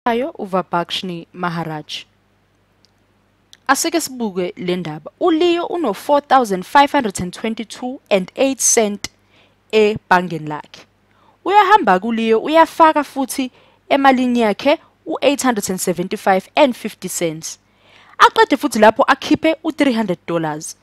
Ayo uVabakshni Maharaj. Asike sibuke le ndaba. ULeo uno 4522 and 8 cent ebhangeni lakhe. Uyahamba kuLeo uyafaka futhi emalini yakhe u875 and 50 cents. Aqede futhi lapho akhiphe u$300.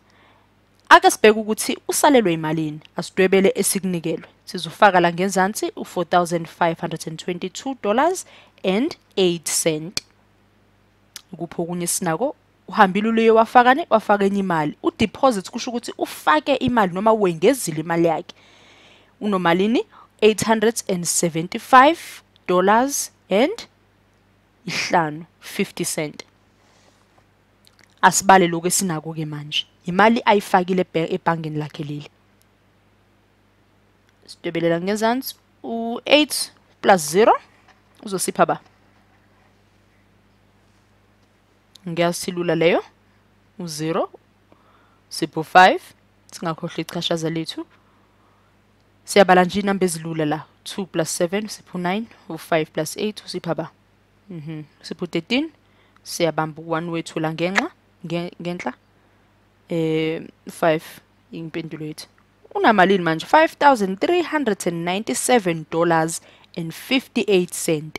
Ake sibheke ukuthi usalelwe imalini, asidwebele esikunikelwe. Sizofaka la ngenzansi u$4522 and 8 cent. Ukuphi okunye sinako? Uhambile uLeo wafakane, wafaka enye imali. Udeposit kusho ukuthi ufake imali noma wengezile imali yakhe. Unomalini? $875 and 5 50 cent. Asibale lokho esinako ke manje. Imali ayifakile ebhangeni lakhe leli. Sidwebelela ngezansi u8 plus 0 uzosipha ba. Ngiyasilula leyo. U0 sipho 5, singakhohlwa ichashaza lethu. Siyabala nje inamba ezilula la. 2 plus 7 sipho 9, u5 plus 8 usipha ba. Sipho 13. Siyabamba u1 wethu la ngenxa ngenhla. 5 impendulo yethu. Unamalini manje? $5397 and 58 cent.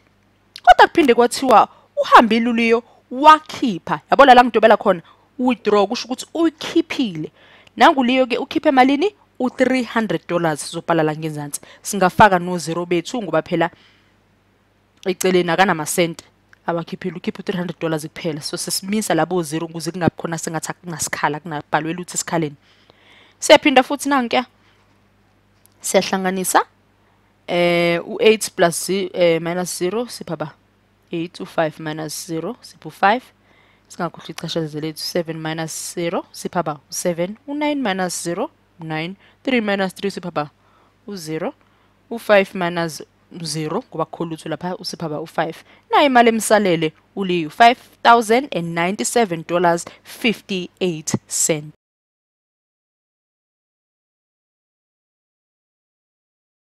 Kodwa kuphinde kwathiwa uhambile uLeo wakhipha. Yabona la ngidobela khona withdraw kusho ukuthi uyikhiphile. Nangu Leo ke ukhiphe malini? U$300 sizobhala la ngenzansi. Singafaka no 0 bethu ngoba phela eceleni akanamasenti awakhiphile, ukhiphe u$300 kuphela. So sesimisa labo 0 ukuze kungabi khona sengathi akunasikhala, kunabhalwe lutho esikhaleni. Siyaphinda futhi nankuya. Siyahlanganisa u8 plus minus 0 sipha ba 8, u5 minus 0 sipha 5. Singakhohlwa ichashaza lethu. 7 minus 0 sipha ba 7, u9 minus 0 9, 3 minus 3 sipha ba u0, u5 minus 0 ngoba kukho lutho lapha usipha ba u5. Nayo imali emsalele uliyu $5097.58.